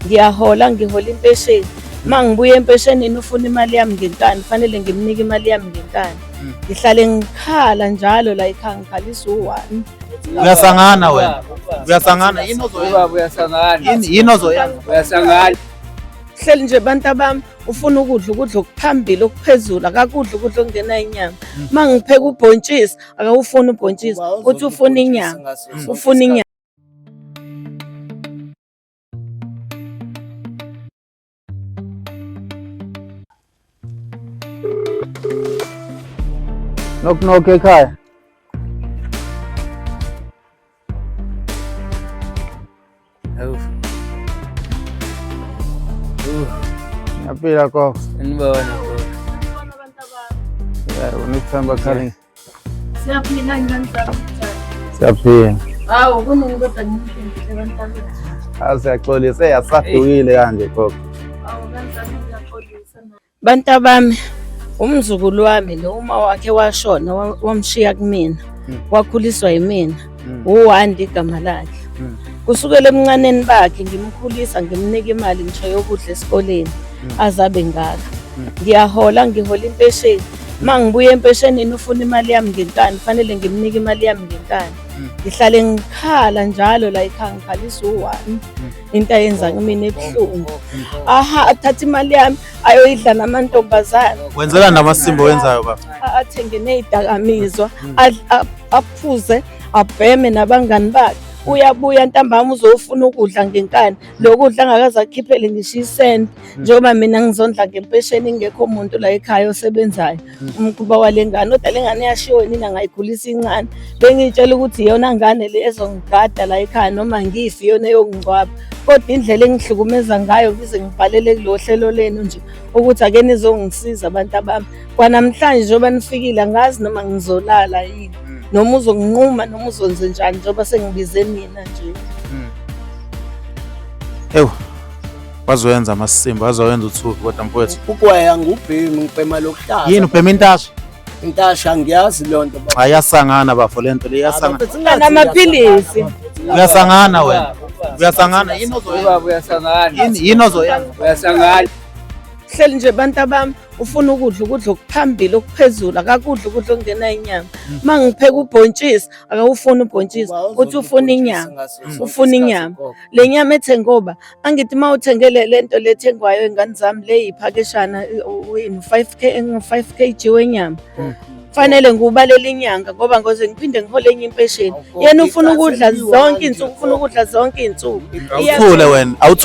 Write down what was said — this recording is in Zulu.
Ngiyahola, ngihola impesheni. Uma ngibuya empeshenini ufuna imali yami ngenkani, fanele ngimnike imali yami ngenkani. Ngihlale ngikhala njalo la ekhaya, ngikhalisa u-one. Uyasangana wena. Uyasangana yini ozoyenza? Ubaba uyasangana. Yini ozoyenza? Uyasangana. Hleli nje bantu abami, ufuna ukudla ukudla okuphambili okuphezulu, akakudla ukudla okungenayo inyama. Uma ngipheka ubhontshisi, akawufuni ubhontshisi, uthi ufuna inyama, ufuna inyama. Knock knock ekhaya. Hawu. Ngiyaphila gogo. Sanibona gogo. Yeah, unithemba calling. Siyaphila ngani zami? Siyaphila. Hawu, kunini kodwa ngimphindile bantabethu. Awu siyaxolisa, hey asadukile kanje gogo. Hawu kanjani ngiyaxolisa na. Bantabami, umzukulu wami lo uma wakhe washona wamshiya kumina. Wakhuliswa yimina. UWandi igama lakhe. Kusukela ebuncaneni bakhe ngimkhulisa ngimnika imali ngisho yokudla esikoleni azabe ngaka. Ngiyahola, ngihola impesheni. Uma ngibuya empeshenini ufuna imali yami ngenkani, fanele ngimnike imali yami ngenkani. Ngihlale ngikhala njalo la ekhaya, ngikhalisa u-one. Into ayenza kumina ebuhlungu. Aha, athathe imali yami ayoyidla namantombazane. Wenzela namasimba owenzayo baba. Athenge nezidakamizwa, aphuze, abheme nabangani bakhe. Uyabuya ntambama uzofuna ukudla ngenkani, lokudla angakaze akukhiphele ngisho isenti, njengoba mina ngizondla ngempesheni ingekho muntu la ekhaya osebenzayo. Umkhuba wale ngane, kodwa le ngane yashiwo nina ngayikhulisa incane, bengiyitshela ukuthi iyona ngane le ezongigada la ekhaya noma ngife, iyona eyongingcwaba. Kodwa indlela engihlukumeza ngayo, ngize ngibhalele kulo hlelo lenu nje ukuthi ake nizongisiza abantu abami. Kwanamhlanje njengoba nifikile angazi noma ngizolala yini, noma uzonginquma noma uzonze njani njengoba sengibize nina nje. Ewu. Bazoyenza amasimba, bazoyenza uthuvi kodwa mfowethu. Ugwaya ngubhemi, ngibhema lokuhlaza. Yini ubhema intasha? Intasha angiyazi leyo nto. Cha iyasangana bafo lento le iyasangana. Namaphilisi. Uyasangana wena. Uyasangana yini ozoyenza? Ubaba uyasangana. Yini ozoyenza? Uyasangana. Hleli nje bantu abami, ufuna ukudla ukudla okuphambili okuphezulu, akakudla ukudla okungenayo inyama. Uma ngipheka ubhontshisi, akawufuni ubhontshisi, uthi ufuna inyama, ufuna inyama. Le nyama ethengoba angithi uma uthengele le nto le ethengwayo ingane zami le yiphakeshana 5 kg wenyama, fanele ngiwubalele inyanga ngoba ngoze ngiphinde ngihole enye impesheni. Yena ufuna ukudla zonke iy'nsuku, ufuna ukudla zonke iy'nsuku. Awuthule wena. Awuthule.